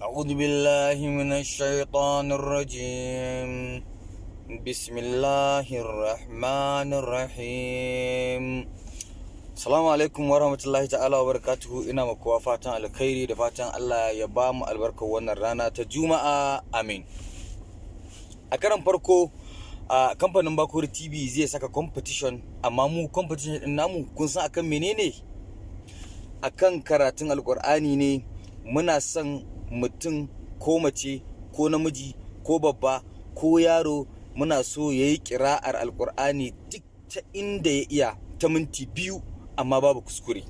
أعوذ بالله من الشيطان الرجيم. بسم الله الرحمن الرحيم. Salamu alaikum wa rahmatullahi ta'ala wa barakatuhu. Ina ma kowa fatan alkhairi da fatan Allah ya ba mu albarkar wannan rana ta Juma'a, amin. A karan farko a kamfanin Bakori TV zai saka competition, amma mu competition din namu kun san akan menene? Akan karatun Alkur'ani ne. Muna son mutum ko mace ko namiji ko babba ko yaro, muna so ya yi ƙira'ar Alkur'ani duk ta inda ya iya ta minti 2, amma babu kuskure.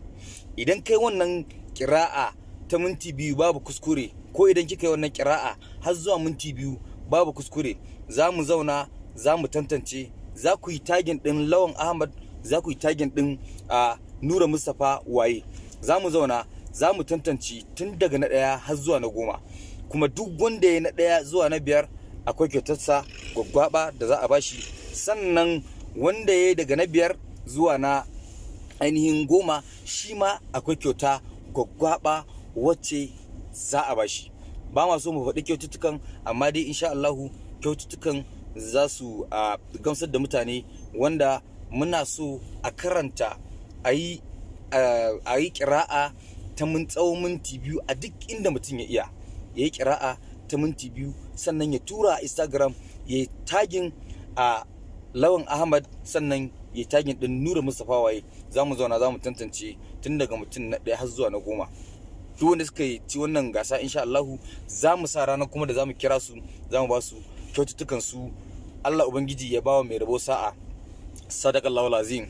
Idan kai wannan ƙira'a ta minti 2 babu kuskure, ko idan kika yi wannan ƙira'a har zuwa minti 2 babu kuskure, za mu zauna za mu tantance. Za ku yi tagging ɗin Lawan Ahmad, za ku yi tagging ɗin a Nura Mustapha Waye. Za mu zauna za mu tantance tun daga na 1 har zuwa na 10. Kuma duk wanda ya na 1 zuwa na 5 akwai kyautarsa gwaggwaba da za a bashi. Sannan wanda ya yi daga na 5 zuwa na ainihin 10, shi ma akwai kyauta gwaggwaba wacce za a bashi. Ba ma so mu faɗi kyaututtukan, amma dai insha Allahu kyaututtukan za su gamsar da mutane. Wanda muna so a karanta, a yi ƙira'a ta mun tsawon minti 2 a duk inda mutum ya iya ya yi ƙira'a ta minti 2, sannan ya tura a Instagram, ya yi tagging a Lawan Ahmad, sannan ya yi tagging ɗin Nura Mustapha Waye. Za mu zauna za mu tantance tun daga mutum na 1 har zuwa na 10. Duk wanda suka ci wannan gasa, insha Allahu za mu sa ranar kuma da za mu kira su, za mu ba su kyaututtukan su. Allah Ubangiji ya bawa mai rabo sa'a. Sadakallahu lazim.